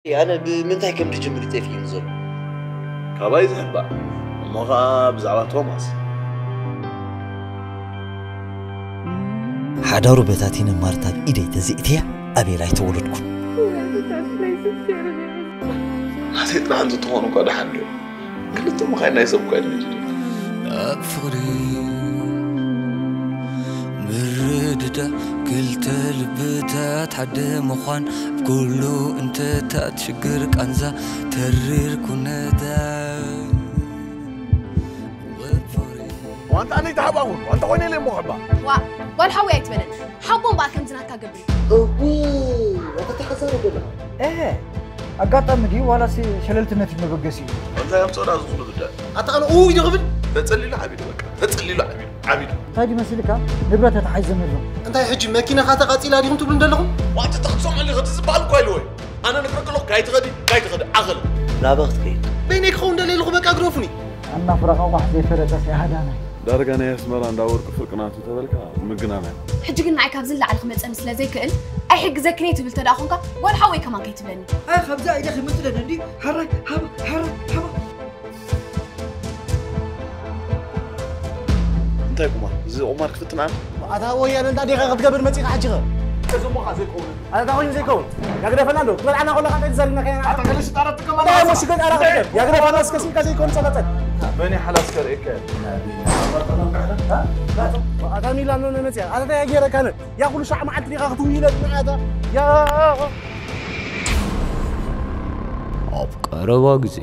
ኣነ ብምንታይ ከም ድጅምር ይጠፍእኒ ዘሎ። ካባይ ዝሕባእ እሞ ኸዓ ብዛዕባ ቶማስ። ሓዳሩ በታቲነ ማርታ ብኢደይ ተዘይእትያ ኣቤል ኣይተወለድኩን። ናተይ ጥራሕ እንተትኾኑ እኳ ደሓን ድዩ? ክልተ ምኻይ ናይ ሰብ እኳ የለን። ኣብ ፍቕሪ ምርድዳ ክልተ ልብታት ሓደ ምዃን ኣብ ኩሉ እንተታት ሽግር ቃንዛ ተሪር ኩነታ ዋንታ ኣነ ይተሓባኹን ዋንታ ኮይነ ኢለ እሞ ከባ ዋ ጓል ሓወይ ኣይትበለኒ። ሓቦ እምበኣር ከምዚ ናትካ ገብር እዩ። እዊ ኣተተሓሳሪ ደላ እህ ኣጋጣሚ ድዩ ዋላስ ሸለልትነት እዩ መበገሲኡ? እንታይ ኣምፀዳ ዝኽሉ ጉዳይ ኣታ ኣነ እው ኢሉ ክብል ተፀሊሉ ዓቢዱ በቃ ተፀሊሉ ዓቢዱ ዓቢዱ እንታይ ድመስልካ ንብረት ተታሓይዘ ነሎ እንታይ ሕጂ መኪናኻ ተቓፂላ ዲኹም ትብሉ እንደለኹም? ዋንታ ተኽትሶም ኣሊ ኸቲ ዝበሃል እኳ ኢሉ ወይ ኣነ ንግረክ ኣለኹ ካይትኸዲ ካይትኸዲ ዓኸል ናበ ክትከይድ በይነይ ክኸውን ደለይልኹ በቃ ግደፉኒ ኣናፍራቐ ቋሕ ዘይፈለጠ ሰይሃዳናይ ዳርጋ ናይ ኣስመራ እንዳወርቂ ፍርቂ ናቱ ተበልካ ምግናና ሕጂ ግን ንዓይ ካብዚ ንላዕሊ ክመፀኒ ስለ ዘይክእል ኣይሕግዘክን እየ ትብል ተደኣ ኾንካ ጓል ሓወይ ከማን ከይትብለኒ ኣይ ካብዛ ኢለ ክምጥለኒ እንዲ ሃራይ ሃባ ሃራይ ሃባ እንታይ ቁማር እዚ ቁማር ክፍትን ኣነ ኣታ ወያነ እንታይ ዲኻ ክትገብር መፂኻ ሕጂ ኸ እዚ እሞ ኸዓ ዘይከውን ኣታ ኮይኑ ዘይከውን ያግደፈና ዶ ትበልዓና ከለኻ እንታይ ትዘርግና ከይና ኣታ ገለ ሽጣራ ትጥቀማ ሞ ሽገጥ ኣራ ክትገብ ያግደፈና እስከ ስልካ ዘይከውን ፀለፀል በእኔ ሓላስ ከርእየካ ኣታ ሚላ ኖ ነመፅያ ኣታ እንታይ ገይረካ ነ ያ ኩሉ ሻዕ መዓልቲ ዲኻ ክትውይለኒ ኣታ ያ ኣብ ቀረባ ግዜ